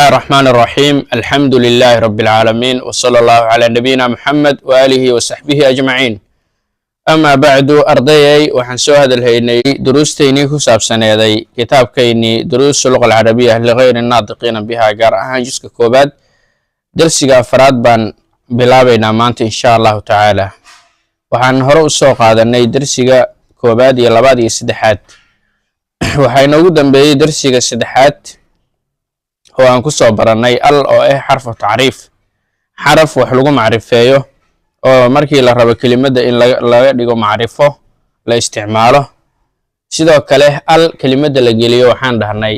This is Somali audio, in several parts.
الله الرحمن الرحيم، الحمد لله رب العالمين، وصلى الله على نبينا محمد وآله وصحبه أجمعين، أما بعد. Ardayay, waxaan soo hadalhaynay duruustaynii ku saabsaneeday kitaabkaynii Duruusu Luqa Alcarabiya Ligayri Naadiqiina Biha, gaar ahaan juska koowaad. Darsiga afraad baan bilaabaynaa maanta, insha Allahu tacaala. Waxaan hore u soo qaadanay darsiga koowaad iyo labaad iyo saddexaad. Waxaa inoogu dambeeyey darsiga saddexaad oo aan ku soo barannay al, oo ah xarfu tacriif, xaraf wax lagu macrifeeyo, oo markii la rabo kelimadda in laga dhigo macrifo la isticmaalo. Sidoo kale al kelimadda la geliyo, waxaan dhahnay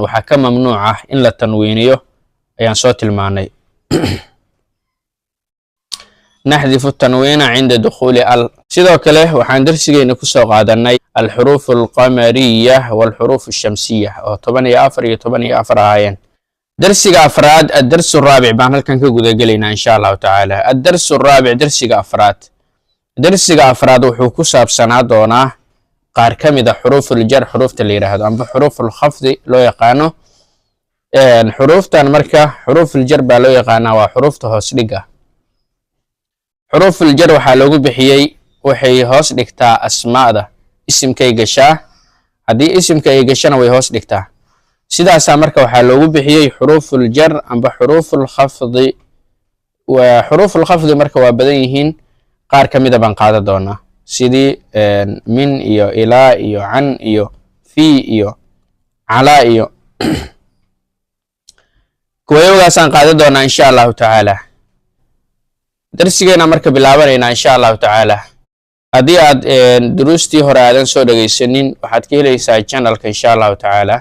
waxaa ka mamnuuc ah in la tanwiiniyo, ayaan soo tilmaanay. Naxdifu tanwiina cinda dukhuuli al. Sidoo kale waxaan darsigeena kusoo qaadanay alxuruuf alqamariya walxuruuf alshamsiya, oo 14 iyo 14 ahaayeen. Darsiga afraad, addarsu raabic, baan halkan ka gudagelaynaa, insha Allahu tacaala. Addarsu raabic, darsiga afraad. Darsiga afraad wuxuu ku saabsanaa doonaa qaar ka mid a xuruufuljar, xuruufta la yidhaahdo amba xuruufulkhafdi loo yaqaano. Xuruuftan marka xuruufuljar baa loo yaqaanaa, waa xuruufta hoos dhiga. Xuruufuljar waxaa loogu bixiyey waxay hoos dhigtaa asmaada, isimkay gashaa. Haddii isimka ay gashana, way hoos dhigtaa. Sidaasaa marka waxaa loogu bixiyey xuruufuljar amba xuruufulkhafdi. Waa xuruufulkhafdi marka waa badan yihiin, qaar ka mida baan qaadan doonaa, sidii min iyo ilaa iyo can iyo fi iyo calaa iyo kuwayowgaasaan qaadan doonaa, insha Allahu tacaala. Darsigeena marka bilaabanaynaa, insha Allahu tacaala. Haddii aad duruustii hore aadan soo dhegaysanin, waxaad ka helaysaa channelka, insha Allahu tacaala.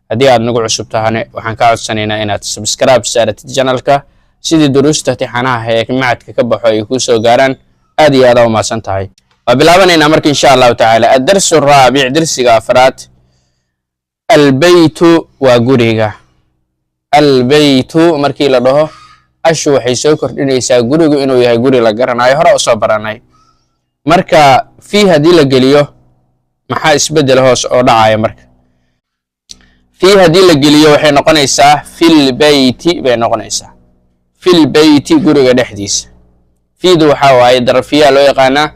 Haddii aad nagu cusub tahane, waxaan kaa codsanaynaa inaad subscribe saaratid channelka, sidii duruusta tixanaha ee macadka ka baxo ay kuu soo gaaraan. Aad iyo aada umahadsan tahay. Waa bilaabanaynaa marka, insha Allahu tacaala. Addarsu raabic, darsiga afraad. Albeytu waa guriga. Albeytu markii la dhaho, ashu waxay soo kordhinaysaa gurigu inuu yahay guri la garanayo, hore usoo baranay. Marka fii haddii la geliyo, maxaa isbeddel hoos oo dhacaya? Marka fii haddii la geliyo, waxay noqonaysaa fil beyti bay noqonaysaa. Fil beyti, guriga dhexdiisa. Fiidu waxaa waaye darfiya loo yaqaanaa,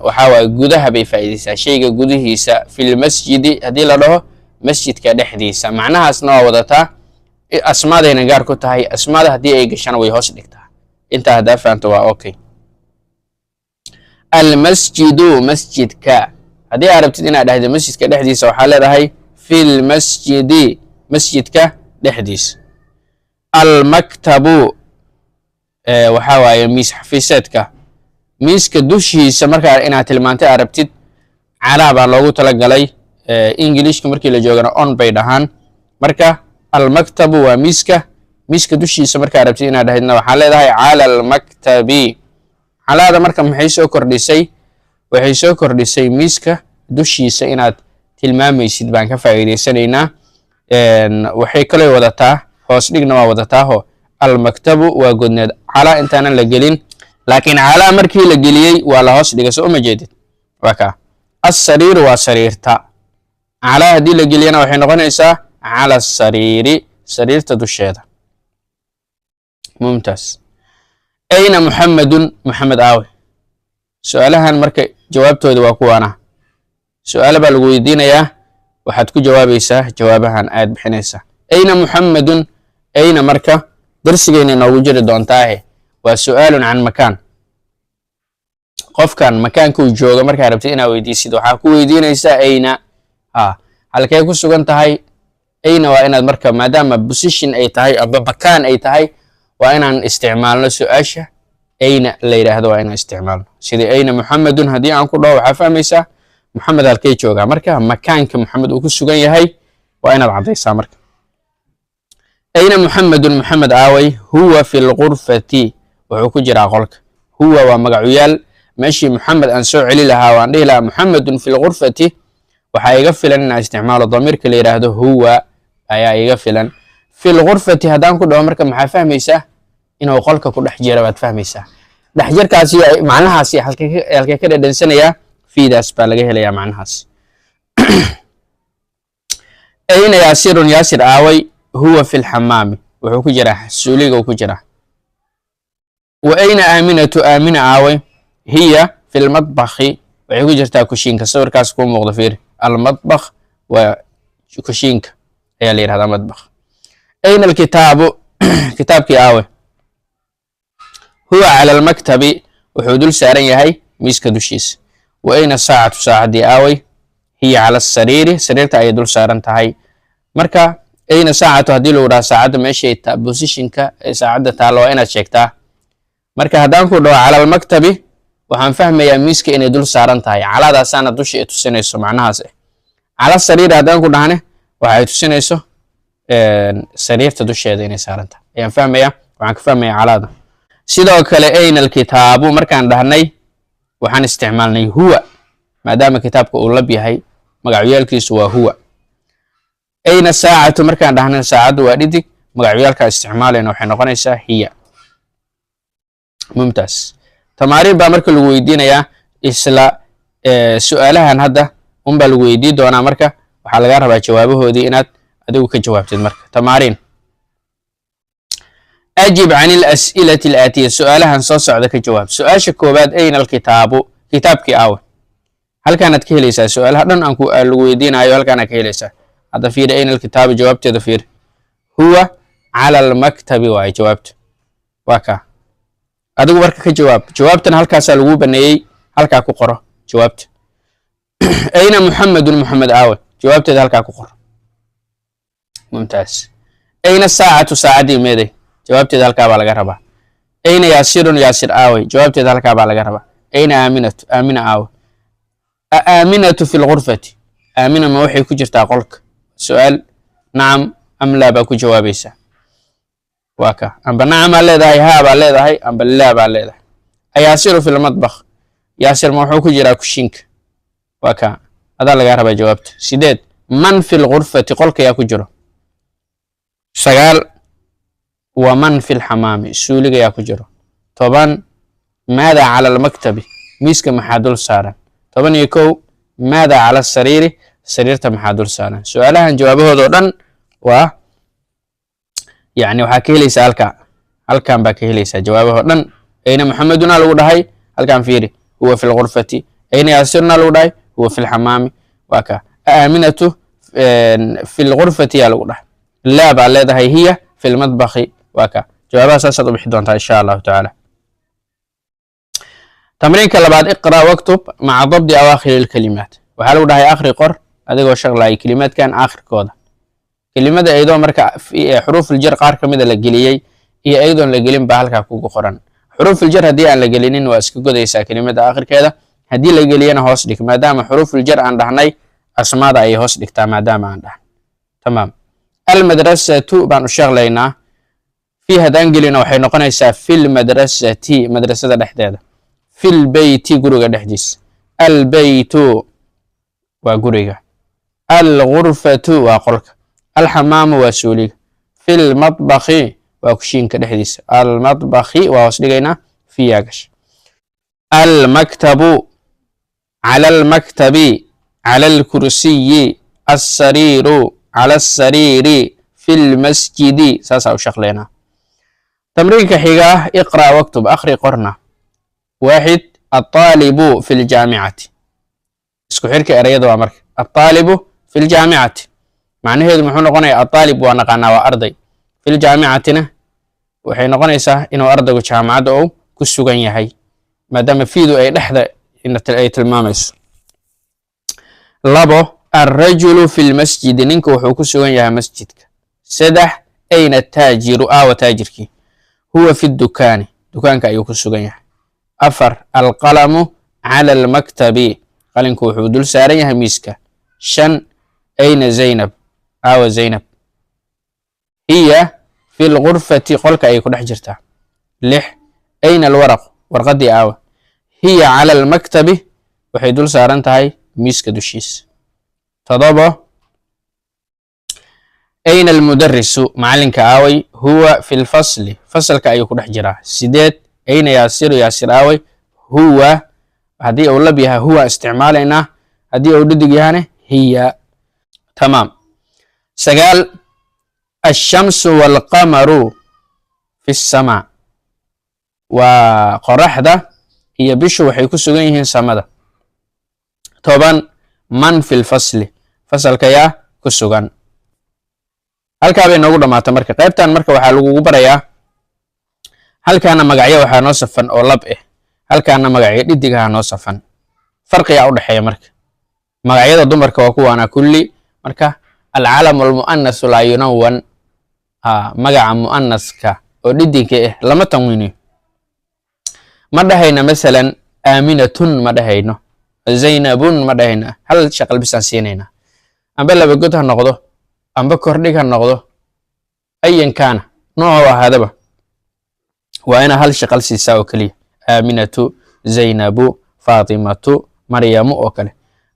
waxaa waaye gudaha bay faa'iidaysaa, shayga gudihiisa. Fil masjidi haddii la dhaho, masjidka dhexdiisa. Macnahaasna waa wadataa, asmaadayna gaar ku tahay. Asmaada haddii ay gashana, way hoos dhigtaa. Intaa haddaa fahanto, waa okay. Almasjidu, masjidka. Haddii aad rabtid inaad dhahdo masjidka dhexdiisa, waxaa leedahay fil masjidi, masjidka dhexdiisa. Almaktabu waxaa waaye miis xafiiseedka. Miiska dushiisa markaa inaad tilmaantay aad rabtid, calaa baa loogu talagalay. Ingilishka markii la joogana, on bay dhahaan. Marka almaktabu waa miiska. Miiska dushiisa markaa rabtid inaad dhahdidna, waxaa leedahay cala almaktabi. Calaada marka maxay soo kordhisay? Waxay soo kordhisay miiska dushiisa inaad tilmaamaysid baan ka faa'iidaysanaynaa. Waxay kaloo wadataa hoos dhigna waa wadataaho. Almaktabu waa godneed calaa intaanan la gelin, laakiin calaa markii la geliyey, waa la hoos dhigay. Soo uma jeedid? Waa kaa. Assariiru waa sariirta. Calaa haddii la geliyana, waxay noqonaysaa cala asariiri, sariirta dusheeda. Mumtaas. Ayna Muxamedun? Muxamed aawe? Su-aalahan marka jawaabtooda waa kuwaana. Su-aalo baa lagu weydiinayaa, waxaad ku jawaabaysaa jawaabahan aad bixinaysaa. Ayna Muxamedun? Ayna marka darsigeyna inoogu jiri doontaahe, waa su'aalun can makaan. Qofkan makaankuu jooga markaa rabtid inaad weydiisid, waxaa ku weydiinaysaa ayna. Ha, halkee ku sugan tahay? Ayna waa inaad marka, maadaama position ay tahay amba makaan ay tahay, waa inaan isticmaalno su-aasha ayna la yidhaahdo, waa inaan isticmaalno. Sidii ayna Muxamedun haddii aan ku dhaho, waxaa fahmaysaa Muxamed halkee joogaa. Marka makaanka Muxamed uu ku sugan yahay waa inaad caddaysaa. Marka ayna Muxamedun? Muxamed aaway? Huwa fi lgurfati, wuxuu ku jiraa qolka. Huwa waa magacuyaal. Meeshii Muxamed aan soo celi lahaa, waan dhihi lahaa Muxamedun fi lgurfati, waxaa iga filan inaan isticmaalo damiirka la yidhaahdo huwa ayaa iga filan. Fi lgurfati haddaan ku dhaho marka, maxaa fahmaysaa? Inuu qolka ku dhex jira baad fahmaysaa. Dhexjarkaasi macnahaasi halkee ka dhadhansanayaa? Fiidaas baa laga helayaa macnahaas. Ayna Yaasirun? Yaasir aaway? Huwa fi lxamaami, wuxuu ku jiraa suuliga uu ku jiraa. Wa ayna Aaminatu? Aamina aaway? Hiya fi lmadbakhi, waxay ku jirtaa kushiinka. Sawirkaas kuu muuqda fiiri, almadbakh waa kushiinka ayaa la yidhahdaa madbakh. Ayna alkitaabu? Kitaabkii aawe? Huwa cala almaktabi, wuxuu dul saaran yahay miiska dushiisa. Wa ayna saacatu? Saacaddii aaway? Hiya cala asariiri, sariirta ayay dul saaran tahay. Marka ayna saacatu haddii lagu dhaha, saacadda meeshay positionka ee saacadda taallo waa inaad sheegtaa. Marka haddaan ku dhaho cala almaktabi, waxaan fahmayaa miiska inay dul saaran tahay, calaadaasaana dusha ay tusinayso macnahaas. Cala sariiri haddaan ku dhahne, waxay tusinayso sariirta dusheeda inay saaran tahay ayaan fahmayaa, waxaan ka fahmayaa calaada. Sidoo kale ayna alkitaabu markaan dhahnay, waxaan isticmaalnay huwa, maadaama kitaabka uu lab yahay, magacyaalkiisu waa huwa. Ayna saacatu markaan dhahnay, saacaddu waa dhidig, magacyaalkaa isticmaalayna waxay noqonaysaa hiya. Mumtaas. Tamaariin baa marka lagu weydiinayaa, isla su'aalahan hadda unbaa lagu weydiin doonaa. Marka waxaa lagaa rabaa jawaabahoodii inaad adigu ka jawaabtid. Marka tamaariin: ajib can ilas'ilati alaatiya, su'aalahan soo socda ka jawaab. Su-aasha koowaad: ayna alkitaabu? Kitaabkii aawe? Halkaanaad ka helaysaa su-aalaha dhan aan ku lagu weydiinayo, halkaanaad ka helaysaa. Hadda fiiri, ayna alkitaabu, jawaabteeda fiiri, huwa cala almaktabi waaye jawaabta, waa kaa. Adigu marka ka jawaab, jawaabtana halkaasaa lagu baneeyey, halkaa ku qoro jawaabta. Ayna Muxamedun? Muxamed aawe? Jawaabteeda halkaa ku qoro. Mumtaaz. Ayna saacatu? Saacaddii meeday? Jawaabteeda halkaa baa laga rabaa. Ayna Yaasirun? Yaasir aawey? Jawaabteeda halkaa baa laga rabaa. Ayna Aaminatu? Aamina aawe? Aaminatu fi lgurfati, Aamina ma waxay ku jirtaa qolka? Su-aal nacam am laa baa ku jawaabaysaa, waa ka amba nacamaa leedahay, haa baa leedahay, amba laa baa leedahay. Ayaasiru fi lmadbakh, Yaasir ma wuxuu ku jiraa kushiinka? Waa ka adaa lagaa rabaa jawaabta. Sideed: man fi lgurfati? Qolka yaa ku jiro? Sagaal: wa man fi lxamaami? Suuliga yaa ku jiro? 10: maada cala almaktabi? Miiska maxaa dul saaran? 11: maada cala asariiri? Sariirta maxaa dul saaran? Su-aalahan jawaabahooda oo dhan waa yani waxaa ka helaysaa halka, halkan baa ka helaysaa jawaabahoo dhan. Ayna Muxameduna lagu dhahay, halkan fiiri, huwa fi lgurfati. Ayna Yaasiruna lagu dhahay, huwa fi lxamaami, waa ka. Aaminatu fi lgurfati yaa lagu dhahay, laa baa leedahay, hiya fi lmadbakhi, waa ka. Jawaabaha saasaad u bixi doontaa insha Allahu tacaala. Tamriinka labaad: iqra waktub maca dabdi awaakhiri lkalimaat. Waxaa lagu dhahay akhri, qor adigoo shaqlaayay kelimaadkan aakhirkooda. Kelimada iyadoo marka xuruufuljar qaar ka mida la geliyey iyo iyadoon la gelin baa halkaa kugu qoran. Xuruufuljar haddii aan la gelinin, waa iska godaysaa kelimada aakhirkeeda. Haddii la geliyana, hoos dhig, maadaama xuruufuljar aan dhahnay asmaada ayay hoos dhigtaa, maadaama aan dhahnay. Tamaam. Almadrasatu baan u sheeqlaynaa. Fi haddaan gelino, waxay noqonaysaa fi lmadrasati, madrasada dhexdeeda. Fi lbeyti, guriga dhexdiisa. Albeytu waa guriga, algurfatu waa qolka, alxamaamu waa suuliga, fi lmadbakhi waa kushiinka dhexdiisa. Almadbakhi waa hoos dhigaynaa, fiyaa gasha. Almaktabu, cala almaktabi, cala alkursiyi, alsariiru, cala alsariiri, fi lmasjidi, saasaa u shaqleynaa. Tamriinka xiga: iqra waktub, akhri qorna. Waaxid: alطaalibu fi ljaamicati. Isku xirka ereyada waa marka alطaalibu fi ljaamicati, macnaheedu muxuu noqonayaa? Alطaalib waa naqaanaa, waa arday. Fi ljaamicatina waxay noqonaysaa inuu ardaygu jaamacadda uu ku sugan yahay, maadaama fiidu ay dhexda ay tilmaamayso. Labo: alrajulu fi lmasjidi, ninka wuxuu ku sugan yahay masjidka. Saddex: ayna taajiru? Aawa taajirkii? Huwa fi dukaani, dukaanka ayuu ku sugan yahay. Afar: alqalamu cala almaktabi, qalinku wuxuu dul saaran yahay miiska. Shan: ayna Zaynab? Aawa Zaynab? Hiya fi lgurfati, qolka ayay ku dhex jirtaa. Lix: ayna alwaraqu? Warqaddii aawa? Hiya cala almaktabi, waxay dul saaran tahay miiska dushiisa. Todobo: ayna almudarisu? Macalinka aaway? Huwa fi lfasli, fasalka ayuu ku dhex jiraa. Sideed: ayna Yaasiru? Yaasir aaway? Huwa, haddii uu lab yahay huwa isticmaalaynaa, haddii uu dhidig yahane hiya. Tamaam. Sagaal: Alshamsu walqamaru fi samaa, waa qoraxda iyo bishu waxay ku sugan yihiin samada. 10, man fi lfasli? Fasalka yaa ku sugan? Halkaa bay noogu dhamaata. Marka qaybtan marka waxaa lagugu barayaa, halkaana magacyo waxaa noo safan oo lab ah, halkaana magacyo dhidigaha noo safan. Farqigaa u dhexeeya marka magacyada dumarka waa kuwaana kulli. Marka alcalamu almu'anasu laa yunawan, magaca mu'anaska oo dhidinka ah lama tanwiiniyo. Ma dhahayno masalan Aaminatun, ma dhahayno Zaynabun, ma dhahayno. Hal shaqal bisaan siinaynaa, amba laba god ha noqdo, amba kordhig ha noqdo, ayan kaana noocuu ahaadaba, waa inaa hal shaqal siisaa oo keliya: Aaminatu, Zaynabu, Faatimatu, Maryamu oo kale.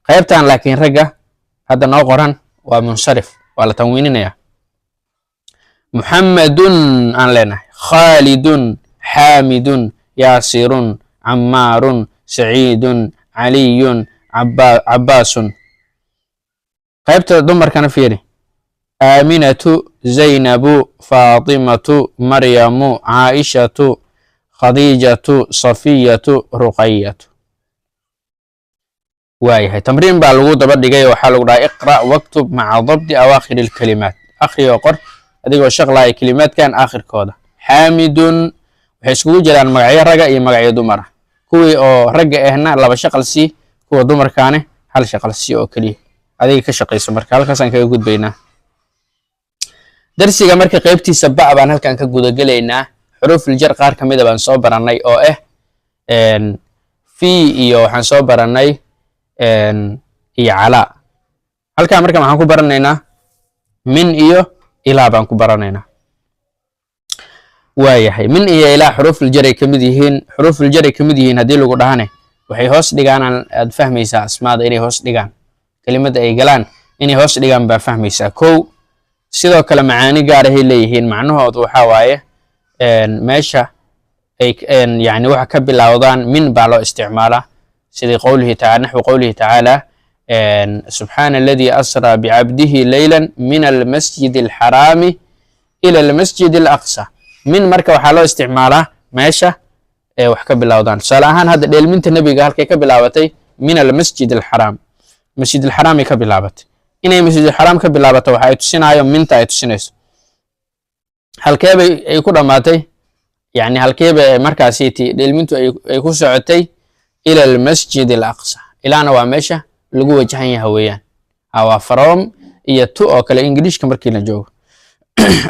Qaybtan laakiin ragga hadda noo qoran waa munsarif, waa la tanwiininayaa. Muxammadun aan leenahay, Khaalidun, Xaamidun, Yaasirun, Cammaarun, Saciidun, Caliyun, Cabbaasun. Qaybta dumarkana fiiri: Aaminatu, Zaynabu, Faatimatu, Maryamu, Caaishatu, Khadiijatu, Safiyatu, Ruqayatu. Waayahay, tamriin baa lagu daba dhigay. Waxaa lagu dhahay: iqra' waktub maca dabdi awaakhiri alkalimaat. Akhri oo qor adigoo shaqlaya kelimaadkan aakhirkooda. Xaamidun, waxay iskugu jiraan magacyo raga iyo magacyo dumara. Kuwii oo ragga ahna laba shaqal sii, kuwa dumarkaane hal shaqal sii oo keliya. Adiga ka shaqayso. Marka halkaasaan kaga gudbaynaa darsiga. Marka qaybtiisa ba baan halkan ka gudagelaynaa. Xuruufuljar qaar ka mida baan soo barannay oo ah fi iyo waxaan soo barannay iyo calaa. Halkan marka maxaan ku baranaynaa? Min iyo ilaa baan ku baranaynaa. Waayahay, min iyo ilaa xuruufuljar ay ka mid yihiin. Xuruufuljar ay ka mid yihiin haddii lagu dhahane, waxay hoos dhigaan, aad fahmaysaa, asmaada inay hoos dhigaan, kelimadda ay galaan inay hoos dhigaan baa fahmaysaa. Kow, sidoo kale macaani gaar ahay leeyihiin. Macnahoodu waxaa waaye meesha ay yani waxa ka bilowdaan min baa loo isticmaalaa, sidii qowlihi taala, naxwu qowlihi tacaala: subxaana alladii asraa bicabdihi leylan min almasjid alxaraami ila almasjid alaqsa. Min marka waxaa loo isticmaalaa meesha ee wax ka bilowdaan. Tusaale ahaan, hadda dheelminta nebiga halkay ka bilaabatay? Min almasjid alxaraam, masjid alxaraamay ka bilaabatay. Inay masjid alxaraam ka bilaabato waxa ay tusinaayo minta ay tusinayso. Halkee bay ay ku dhammaatay? Yani halkee bay markaasi ti dheelmintu ay ku socotay? Ila almasjid alaqsa. Ilaana waa meesha lagu wajahan yaha weeyaan, waa from iyo to oo kale Ingiliishka markii la joogo.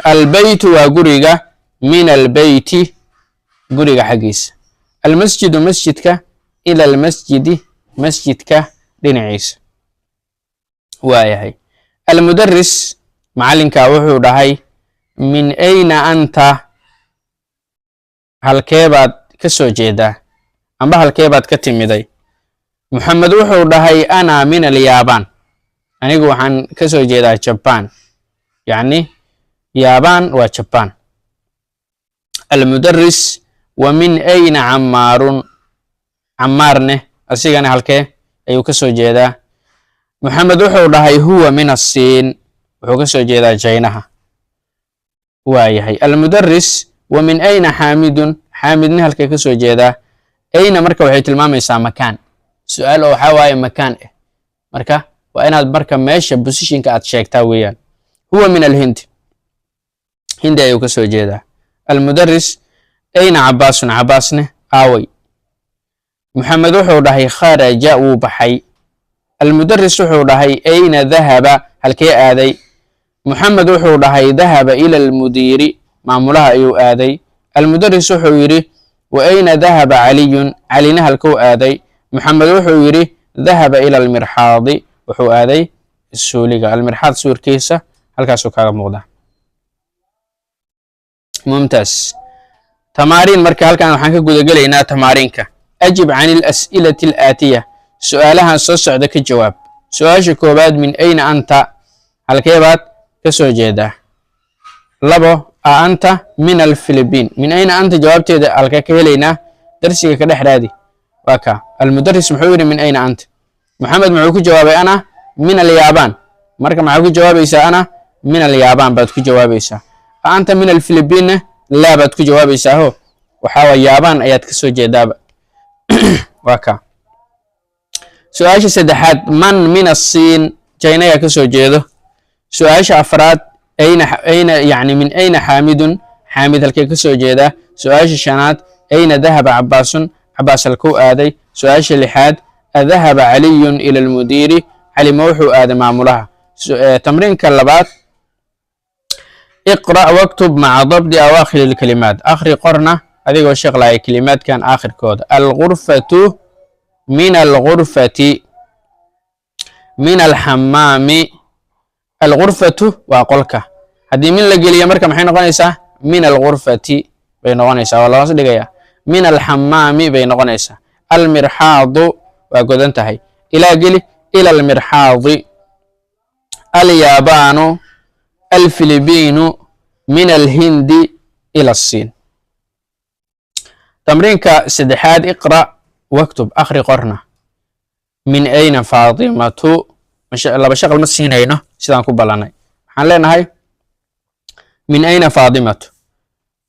Albeytu waa guriga, min albeyti guriga xaggiisa, almasjidu masjidka, ila almasjidi masjidka dhinaciisa. Waayahay, almudaris macallinka wuxuu dhahay: min ayna anta? Halkee baad ka soo jeedaa amba halkee baad ka timiday? Moxamed wuxuu dhahay: ana min alyaabaan, anigu waxaan ka soo jeedaa Jaban. Yacni Yaabaan waa Jaban. Almudaris: wa min ayna Cammaarun? Cammaarne asigana halkee ayuu ka soo jeedaa? Moxamed wuxuu dhahay: huwa min asiin, wuxuu ka soo jeedaa Jaynaha. Waayahay, almudaris: wa min ayna Xaamidun? Xaamidna halkee ka soo jeedaa? Ayna marka waxay tilmaamaysaa makaan. Su-aal oo waxaa waaye makaan ah. Marka waa inaad marka meesha positionka aad sheegtaa weeyaan. Huwa min alhindi, hindi ayuu ka soo jeedaa. Almudaris: ayna Cabaasun? Cabaasne aaway? Moxamed wuxuu dhahay: kharaja, wuu baxay. Almudaris wuxuu dhahay: ayna dahaba? Halkee aaday? Moxamed wuxuu dhahay: dahaba ila almudiiri, maamulaha ayuu aaday. Almudaris wuxuu yidhi: wa ayna dahaba Caliyun? Calina halkuu aaday? Moxamed wuxuu yidhi: dahaba ila almirxaadi, wuxuu aaday suuliga. Almirxaad suurkiisa halkaasuu kaaga muuqdaa. Mumtaaz. Tamaariin. Marka halkan waxaan ka gudagelaynaa tamaariinka. Ajib can alas'ilati alaatiya, su-aalahan soo socda ka jawaab. Su-aasha koowaad: min ayna anta? Halkee baad ka soo jeedaa? Labo, a anta min alphilibiin? Min ayna anta jawaabteeda halkee ka helaynaa? Darsiga ka dhex raadi. Waa kaa. Almudaris muxuu yidhi? Min ayna anta? Moxamed muxuu ku jawaabay? Ana min alyaabaan. Marka maxaa ku jawaabaysaa? Ana Min alyaabaan baad ku jawaabaysaa. Anta min alfilibiinna? Laa baad ku jawaabaysaaho, waxaa waa Yaabaan ayaad ka soo jeedaaba. Waa ka su-aasha saddexaad: man min asiin? China ayaa ka soo jeedo. Su-aasha afraad: ayna, ayna yani min ayna Xaamidun? Xaamid halkee ka soo jeedaa? Su-aasha shanaad: ayna dahaba Cabaasun? Cabaas halkuu aaday? Su-aasha lixaad: adahaba Caliyun ila almudiiri? Cali ma wuxuu aaday maamulaha? Tamriinka labaad: iqra' waktub maca dabdi awaakhir alkalimaat. Akhri, qorna adigoo shaqlaya kelimaadkan aakhirkooda. Algurfatu, min algurfati, min alxamaami. Algurfatu waa qolka. Haddii min la geliyo marka, maxay noqonaysaa? Min algurfati bay noqonaysaa, waa lahoos dhigaya. Min alxamaami bay noqonaysaa. Almirxaadu waa godan tahay, ilaa geli, ila almirxaadi. Alyaabanu, alfilibiinu, min alhindi ila asiin. Tamriinka saddexaad: iqra' waktub. Akhri, qorna. Min ayna Faatimatu? Laba shaqal ma siinayno, sidaan ku ballannay. Waxaan leenahay min ayna Faatimatu.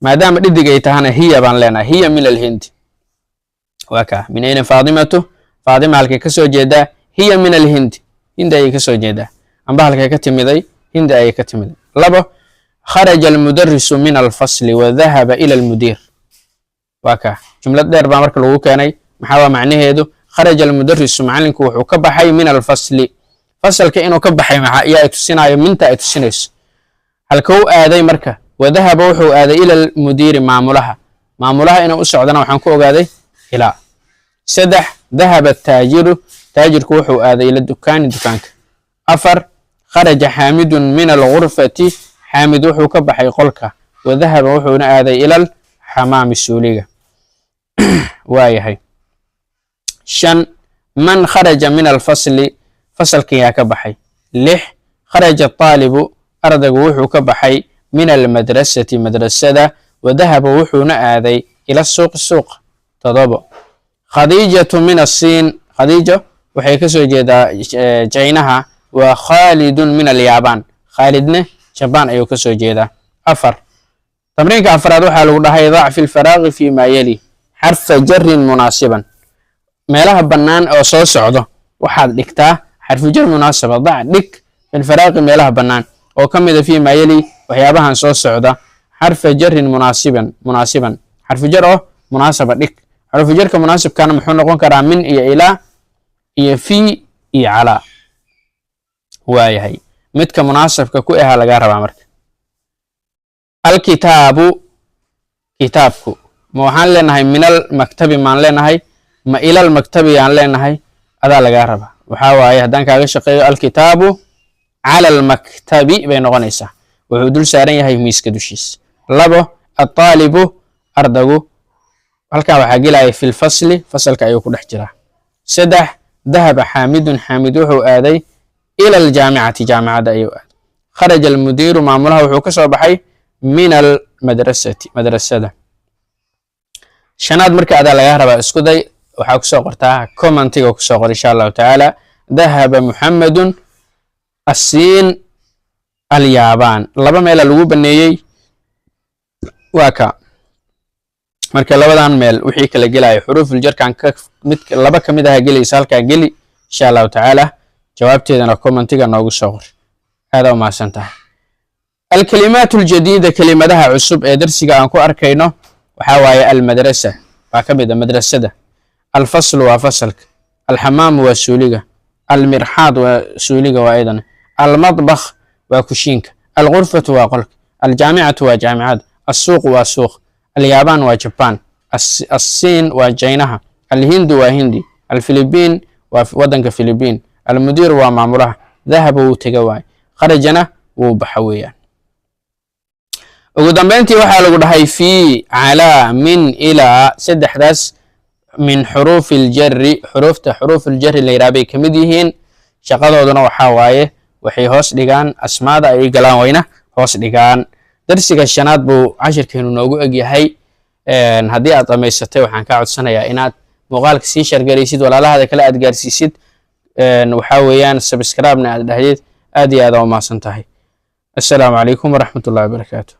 Maadaama dhidig ay tahana, hiya baan leenahay, hiya min alhindi. Waa kaa. Min ayna Faatimatu? Faatima halkay ka soo jeedaa? Hiya min alhindi, Hindi ayay ka soo jeedaa. Amba halkay ka timiday? Hindi ayay ka timiday. Labo: kharaja almudarisu min alfasli wa dhahaba ila almudiir. Waa kaa, jumlad dheer baa marka lagu keenay. Maxaa waa macnaheedu? Kharaja almudarisu, macallinku wuxuu ka baxay, min alfasli, fasalka inuu ka baxay. Maxaa yaa ay tusinaayo? Minta ay tusinayso. Halkuu aaday marka? Wadahaba, wuxuu aaday, ila almudiiri, maamulaha. Maamulaha inuu u socdana waxaan ku ogaaday ilaa. Saddex: dahaba taajiru, taajirku wuxuu aaday, ila dukaani, dukaanka. Afar: kharaja Xaamidun min algurfati, Xaamid wuxuu ka baxay qolka, wadahaba, wuxuuna aaday, ila alxamaami, suuliga. Waayahay. Shan: man kharaja min alfasli? Fasalka yaa ka baxay? Lix: kharaja taalibu, ardaygu wuxuu ka baxay, min almadrasati, madrasada, wadahaba, wuxuuna aaday, ila suuqi, suuqa. Todobo: Khadiijatu min asiin, Khadiijo waxay ka soo jeedaa Jaynaha. Waa Khaalidun min alyaabaan, Khaalidne Jabaan ayuu ka soo jeedaa. Afar, tamriinka afraad waxaa lagu dhahay: dac fi lfaraaqi fi ma yali xarfa jarin munaasiban. Meelaha bannaan oo soo socdo waxaad dhigtaa xarfu jar munaasaba. Dac, dhig, filfaraaqi, meelaha bannaan oo ka mida, fi ma yali, waxyaabahan soo socda, xarfa jarin munaasiban, munaasiban, xarfu jar oo munaasaba dhig. Xarfu jarka munaasibkana muxuu noqon karaa? Min iyo ilaa iyo fi iyo calaa. Waayahay, midka munaasabka ku ahaa lagaa rabaa marka. Alkitaabu, kitaabku, ma waxaan leenahay min almaktabi maan leenahay, ma ilal maktabi aan leenahay? Adaa lagaa rabaa. Waxaa waaye, haddaan kaaga shaqeeyo, alkitaabu cala almaktabi bay noqonaysaa, wuxuu dul saaran yahay miiska dushiisa. Labo: altaalibu, ardagu, halkan waxaa gelaya fi lfasli, fasalka ayuu ku dhex jiraa. Saddex: dahaba Xaamidun, Xaamid wuxuu aaday, ila aljaamicati, jaamicadda ayuu aaday. Kharaja almudiiru, maamulaha wuxuu ka soo baxay, min almadrasati, madrasada. Shanaad marka adaa lagaa rabaa, isku day. Waxaa kusoo qortaa commentiga, kusoo qor insha Allahu tacaala. Dahaba Muxamedun, asiin, alyaabaan. Laba meela lagu baneeyey. Waa ka marka labadan meel wixii kala gelaya xuruuful jarkan ka mid, laba ka mid aha gelaysa, halkaa geli insha Allahu tacaala. Jawaabteedana commentiga noogu soo qor. Aada umahadsan tahay. Alkalimaat aljadiida, kelimadaha cusub ee darsiga aan ku arkayno waxaa waaye: almadrasa waa ka mid a madrasada, alfaslu waa fasalka, alxamaamu waa suuliga, almirxaad waa suuliga waa aydan, almadbakh waa kushiinka, alghurfatu waa qolka, aljaamicatu waa jaamicada, assuuq waa suuq, alyaabaan waa Jaban, assiin waa Jaynaha, alhindu waa Hindi, alfilibiin waa waddanka Filibiin, almudiir waa maamulaha, dahaba wuu tega waay, kharajana wuu baxa weeyaan. Ugu dambeyntii waxaa lagu dhahay: fii, calaa, min, ilaa, saddexdaas min xuruufi aljari, xuruufta xuruufuljari la yidhaha bay ka mid yihiin. Shaqadooduna waxaa waaye waxay hoos dhigaan asmaada ay galaan, wayna hoos dhigaan. Darsiga shanaad buu cashirkeenu noogu egyahay. Haddii aad dhamaysatay, waxaan kaa codsanayaa inaad muuqaalka sii shargaraysid, walaalahaada kale aad gaarsiisid, waxaa weeyaan subscribe-na aad dhahdid. Aad iyo aad aa umahadsan tahay. Assalaamu calaykum waraxmatullahi wabarakaatu.